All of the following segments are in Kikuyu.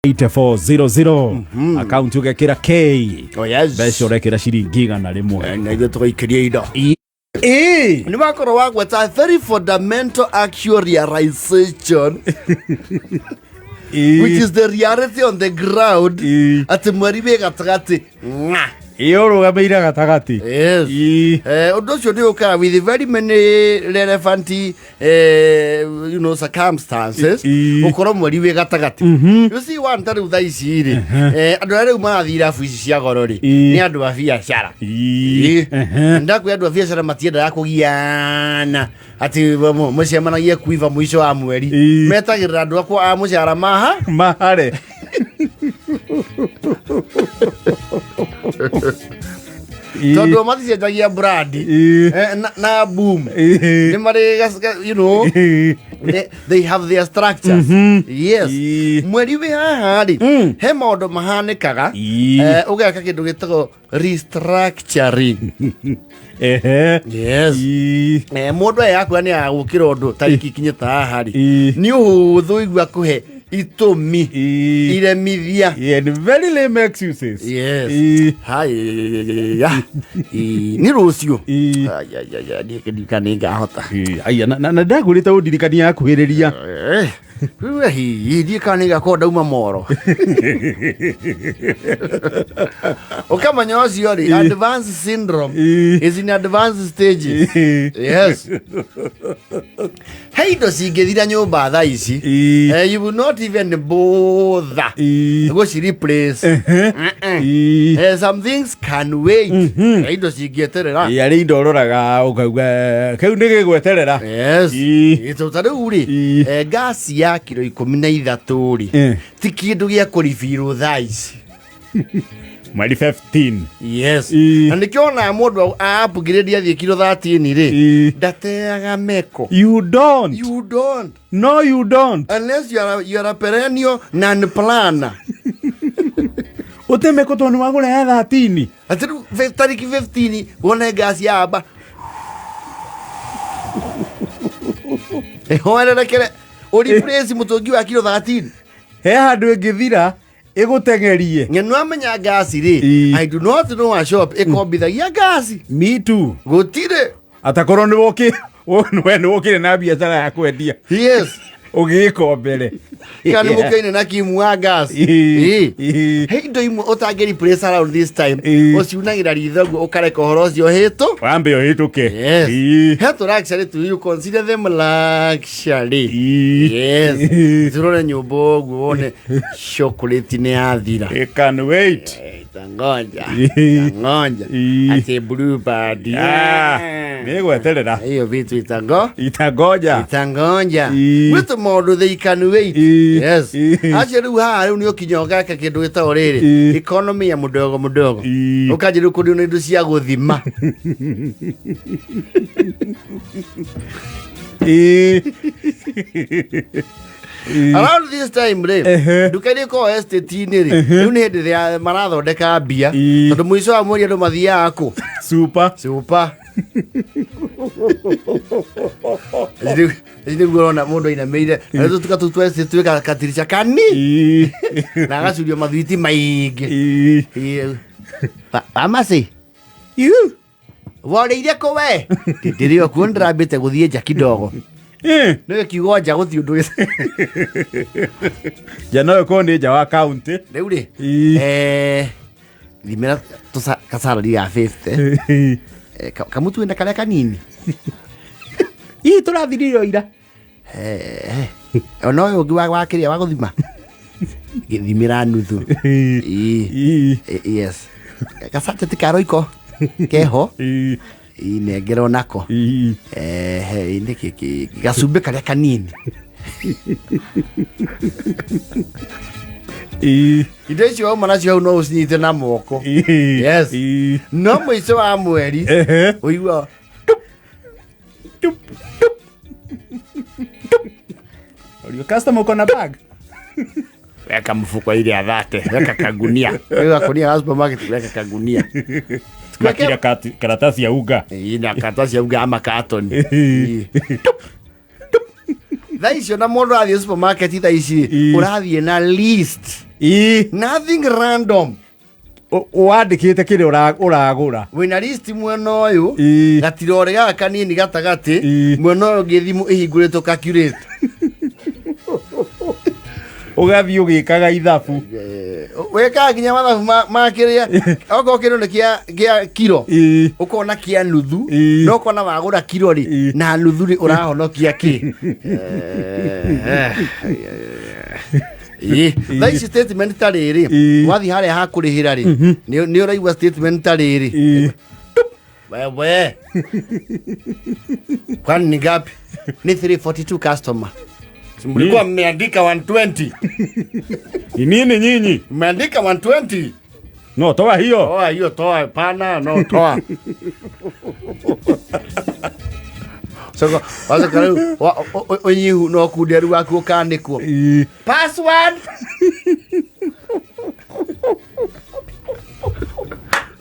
8400 akaunti ũgekĩra K. Oh, yes. Mbeca ũrekĩra ciringi 100. Na ithuĩ tũgaikĩria indo. Ĩĩ. Nĩ wakorwo wagweta very fundamental actual realization, which is the reality on the ground, atĩ mweri wĩ gatagatĩ ng'a. Ĩĩ, ũrũgamĩire gatagatĩ. Yes. Ũndũ ũcio nĩ ũkaga with very many relevant circumstances. Gũkorwo mweri wĩ gatagatĩ, you see, one, ta rĩu thaa ici rĩ, andũ arĩa rĩu marathiĩ irabu ici cia goro rĩ, nĩ andũ a biacara. Ndakwĩ andũ a biacara matiendaga kũgiana atĩ mũcemanagie kuiva mũico wa mweri. Metagĩrĩra andũ akwa a mũcara maha mahare. Tondũ maticenjagia brand. Na boom nĩ marĩ they have their structures, yes. Mweri wĩ haha rĩ, he maũndũ mahanĩkaga. Ũgeka kĩndũ gĩtagwo restructuring. Yes. Mũndũ aya yakwa nĩ agũkĩra ũndũ tarĩki ikinyĩte haha rĩ, nĩ ũhũthũ igua kũhe itũmi iremithia. Yeah, and very lame excuses. Yes. Haya. Nĩ rũciũ. Ai, ai, ai, ai, ndiĩ nĩ ngahota. Aya, na ndagwĩrĩte ũndirikania yakuhĩrĩria. Rĩu hihi ndiĩ kana nĩ ngakorwo ndauma moro ũkamenya ũcio rĩ, advanced syndrome is in advanced stages. Yes, he indo cingĩthira nyũmba thaa ici. You will not even bother gũci replace. Some things can wait. Indo cingĩeterera. Arĩ indo ũroraga ũkauga kĩu nĩ gĩgweterera. Yes. Ĩ, ta rĩu rĩ, ngasi ya kiro 13 rĩ, ti kĩndũ gĩa kũribirwo thaa ici. Mweri 15. Yes. Na nĩkĩo onaga mũndũ a upgrade athiĩ kiro 13 rĩ, ndateaga meko. You don't. You don't. No, you don't. Unless you are a perennial non planner. Ũte meko tondũ nĩ wagũra ya 13. Atĩ rĩu tarĩki 15 wone ngasi yamba ĩhoererekere ũreplace mũtũngi wa kiro 13. He handũ ĩngĩthira ĩgũteng'erie. Ng'eno amenya ngasi rĩ, I do not know a shop ĩkombithagia ngasi. Me too. Gũtirĩ. Atakorwo nĩ woki we nĩ wokire na biacara ya kwendia. Ũgĩkombere. Kana nĩ mũkaine na kimu wa ngasi. He indo imwe ũtangĩ replace around this time. Ũciunagĩra ritho guo ũkareka ũhoro ũcio hĩtũ. Wambe ũhĩtũke. Yes. He tũ luxury tu, you consider them luxury. Yes. Turore nyũmba ũguo wone chocolate nĩ yathira. It can wait. Itangonja. Itangonja. Ati blue band. Ah, nĩ gweterera. Hiyo vitu itango. Itangoja. Itangonja. Gwĩtũ maũndũ they can wait. Yes. Acio rĩu haha rĩu nĩ ũkinya ũgaka kĩndũ gĩtagwo rĩrĩ. Economy ya mũdogo mũdogo. Ũkanjĩ rĩu kũndũ nĩ indo cia gũthima. Around this time rĩ, nduka iria ikoragwo estate-inĩ rĩ, rĩu nĩ hĩndĩ ĩrĩa marathondeka mbia, tondũ mũico wa mweri andũ mathiaga kũ? Super. Super. Rĩu nĩguo ũrona mũndũ ainamĩire na rĩu tũtuka tũu twa estate twĩ katirica kani na agacurio mathwiti maingĩ. Pharmacy. Worĩire kũ we? Ndĩrĩ o kuo, ndĩrambĩte gũthiĩ nja kidogo. Nĩwe kiugo nja gũthiĩ ũndũ. Nja no ĩkorwo nĩ nja wa kaunti. Rĩu rĩ, thimĩra kacarari ga 50. Kamutu wĩna karĩa kanini. Ii, tũrathirire o ira. Ona ũyũ ũngĩ wa kĩrĩa wa gũthima gĩthimĩra nuthu. Ii. Yes, gacateti ka roiko keho. Ii, nengera onako. Nĩkĩ gacumbĩ karĩa kanini. Indo icio wauma nacio hau no ũcinyite na moko. Yes. No mũico wa mweri ũigua Tup, tup, tup. Your customer uko na bag. Weka mfuko ile ya 30, weka kagunia, weka kagunia ga supermarket, weka kagunia. Makira karatasi ya uga. Ii, na karatasi ya uga ama katoni. Ii. Tup, tup. Thaa icio na mũndũ athiĩ supermarket thaa ici ũrathiĩ na list. Nothing random. Wandĩkĩte kĩrĩa ũragũra. Wĩna list mwena ũyũ, gatirore gaka kanini gatagatĩ, mwena ũyũ ũngĩ thimũ ĩhingũrĩtwo calculator. Ũgathiĩ ũgĩkaga ithabu. Wĩkaga nginya mathabu ma kĩrĩa okorwo kĩndũ nĩ kĩa kiro, ũkona kĩa nuthu, no ũkona wagũra kiro rĩ na nuthu rĩ ũrahonokia kĩ. Ĩĩ, thaa ici statement ta rĩrĩ, wathiĩ harĩa ha kũrĩhĩra rĩ, nĩ ũraigua statement ta rĩrĩ. Wewe, kwani ni ngapi? Ni 342 customer. Si mlikuwa mmeandika 120? Ni nini nyinyi? Mmeandika 120. No, toa hiyo. Toa hiyo, toa pana, no toa. Soko, waza kariu unyihu no kunderu waku ukanikwo. Password.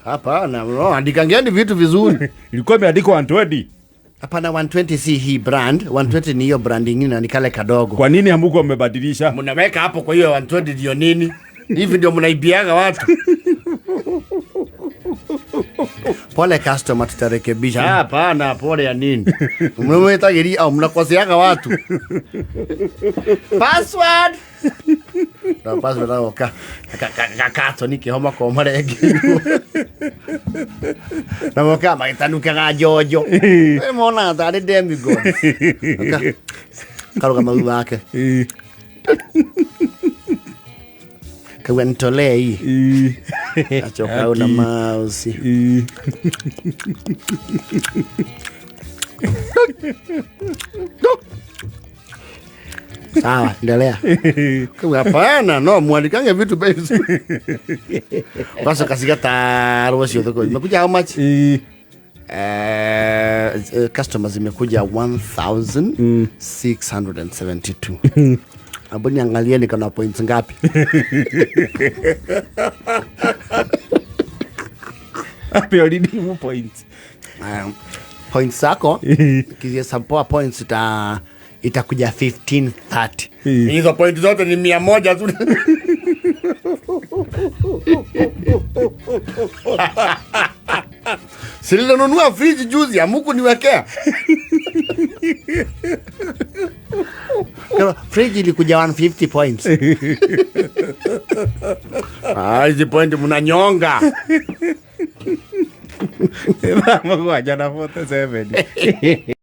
Hapana, no, andikangeni vitu vizuri. Ilikuwa imeandikwa 120. Hapana, 120 si hii brand, 120 ni hiyo brand ingine na ni kale kadogo. Kwa nini hamuko mmebadilisha? Mnaweka hapo kwa hiyo 120 ndio nini? Hivi ndio mnaibiaga watu. Pole customer, tutarekebisha. Hapana, pole ya nini? Mnawetagiri au mnakoseaga watu. Password. Na password nao ka ka ka ni kihoma ko marengeirwo. Na moka magĩtanukaga njonjo. Mona tarĩ demigod. Karũgama thutha wake. Kauga nitolee hii. Achoka una mouse. Sawa, endelea. Kauga hapana, no muandikange vitu bei vizuri. Basi kasiga taro sio thoko. Imekuja how much? Customers imekuja 1672. Hapo niangalie niko na points ngapi. Hapo already points. Points zako kizihesabu points itakuja 1530. Hizo point zote ni 100 tu. Silinunua fridge juzi amuku niwekea. Kama fridge ilikuja 150 points. Hizi point mnanyonga. 7:47.